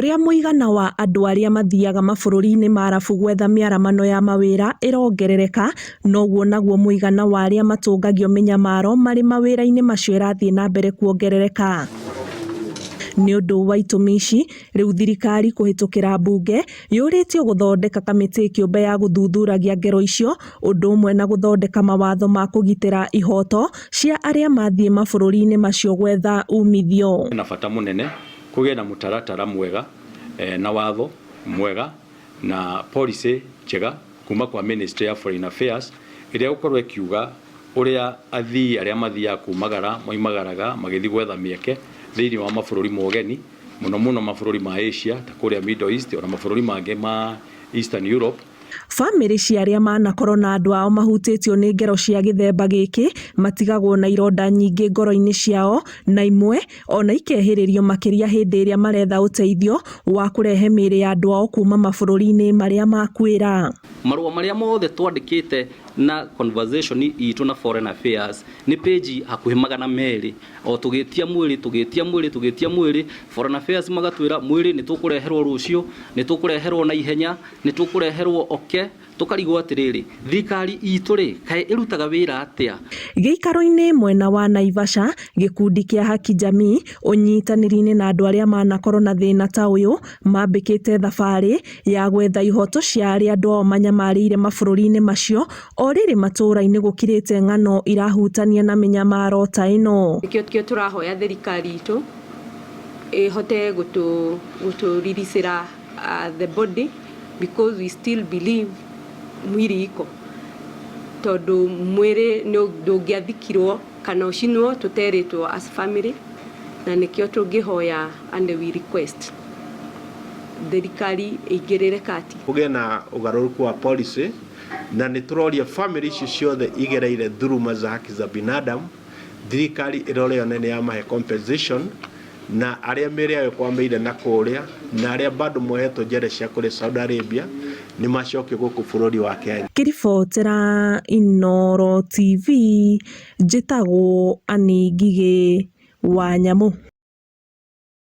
ũrĩa mũigana wa andũ arĩa mathiaga mabũrũri-inĩ ma Arabu gwetha mĩaramano ya mawĩra ĩrongerereka, noguo naguo mũigana wa arĩa matũngagio mĩnyamaro marĩ mawĩra-inĩ macio ĩrathiĩ na mbere kuongerereka. Nĩ ũndũ wa itũmi ici, rĩu thirikari kũhĩtũkĩra mbunge yũrĩtio gũthondeka kamĩtĩ kĩũmbe ya gũthuthuragia ngero icio, ũndũ ũmwe na gũthondeka mawatho ma kũgitĩra ihoto cia arĩa mathiĩ mabũrũri-inĩ macio gwetha umithio. Na bata mũnene kũgĩe na mũtaratara mwega na watho mwega na policy njega kuma kwa Ministry ya Foreign Affairs ĩrĩa ĩgũkorwo ĩkiuga ũrĩa athii arĩa mathiaga kumagara moimagaraga magĩthiĩ gwetha mĩeke thĩinĩ wa mabũrũri ma ũgeni mũno mũno mabũrũri ma Asia ta kũrĩa Middle East ona mabũrũri mangĩ ma Eastern Europe. Bamĩrĩ cia arĩa manakorwo na andũ ao mahutĩtio nĩ ngero cia gĩthemba gĩkĩ matigagwo na ironda nyingĩ ngoro-inĩ ciao na imwe ona ikehĩrĩrio makĩria hĩndĩ ĩrĩa maretha ũteithio wa kũrehe mĩĩrĩ ya andũ ao kuma mabũrũri-inĩ marĩa makuĩra. Marũa marĩa mothe twandĩkĩte na conversation itũ na Foreign Affairs nĩ page hakuhĩ 200 o tũgĩtia mwĩrĩ, tũgĩtia mwĩrĩ, tũgĩtia mwĩrĩ. Foreign Affairs magatwĩra mwĩrĩ nĩ tũkũreherwo rũciũ, nĩ tũkũreherwo na ihenya, nĩ tũkũreherwo oke. Tũkarigwo atĩrĩrĩ, thirikari itũ rĩ, kaĩ ĩrutaga wĩra atĩa? Gĩikaro-inĩ mwena wa Naivasha, gĩkundi kĩa Haki Jamii ũnyitanĩri-inĩ na andũ arĩa manakorwo na thĩna ta ũyũ mambĩkĩte thabarĩ ya gwetha ihoto cia arĩa andũ ao manyamarĩire mabũrũri-inĩ macio o rĩrĩ matũũra-inĩ gũkirĩte ng'ano irahutania na mĩnyamaro ta ĩno. Nĩkĩo tũrahoya thirikari itũ ĩhote gũtũriricĩra the body because we still believe mwiri iko tondũ mwĩrĩ ndũngĩathikirwo kana ũcinwo tũterĩtwo as family, na nĩkĩo tũngĩhoya and we request thirikari ĩingĩrĩre kati. Kũgĩe na ũgarũrũku wa policy, na nĩ tũroria family icio ciothe igereire dhuluma za haki za binadamu, thirikari ĩrore yone nĩ yamahe compensation, na arĩa mĩĩrĩ yao ĩkwamĩire na kũrĩa na arĩa bado mohetwo njera cia kũrĩa Saudi Arabia nĩ macokio gũkũ bũrũri wa Kenya. Ngĩribotera Inooro TV, njĩtagwo Annie Ngigĩ wa Nyamũ.